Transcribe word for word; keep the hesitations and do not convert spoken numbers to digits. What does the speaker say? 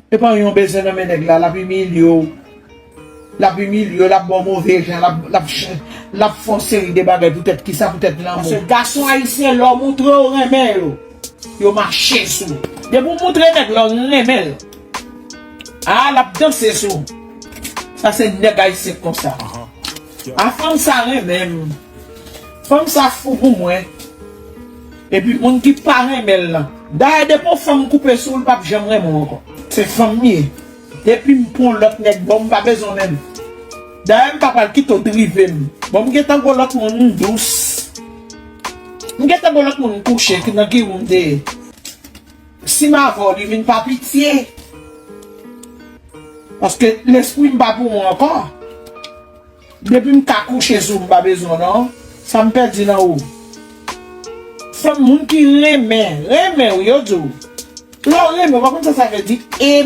E pa yon bezwen nan men nèg la, l ap imilye w. L ap imilye w, l ap ba w move jan, l ap, l ap, ch- l ap fè yon seri de bagay poutèt kisa, poutèt lanmou. Paske gason ayisyen, lè w montre w renmen yo, yo mache sou ou. Depi w montre nèg la w renmen l, a, l ap danse sou ou. Sa se nèg ayisyen k konsa. A, fanm sa renmen m. Fanm sa fou pou mwen. Epi moun ki pa renmen l lan. Dayè, depi yon fanm koupe sou ou, l p ap janm renmen w ankò. Se fanm m ye. Depi m pran yon lòt nèg, bon, m pa bezwen w menm. Dayè, m pa pral kite w drive m. Bon, m gentan gon lòt moun, m dous. M gentan gon lòt moun m kouche, ki nan ki wou m te ye. Si m avè w, li vin pa pitye. Paske lespri m pa pou ou ankò. Depi m ka kouche sou ou, m pa bezwen w non. Sa m pèdi nan ou? Fanm, moun ki renmen, renmen w, yo di w. Lè w renmen, w pa konn sa sa vle di, eme.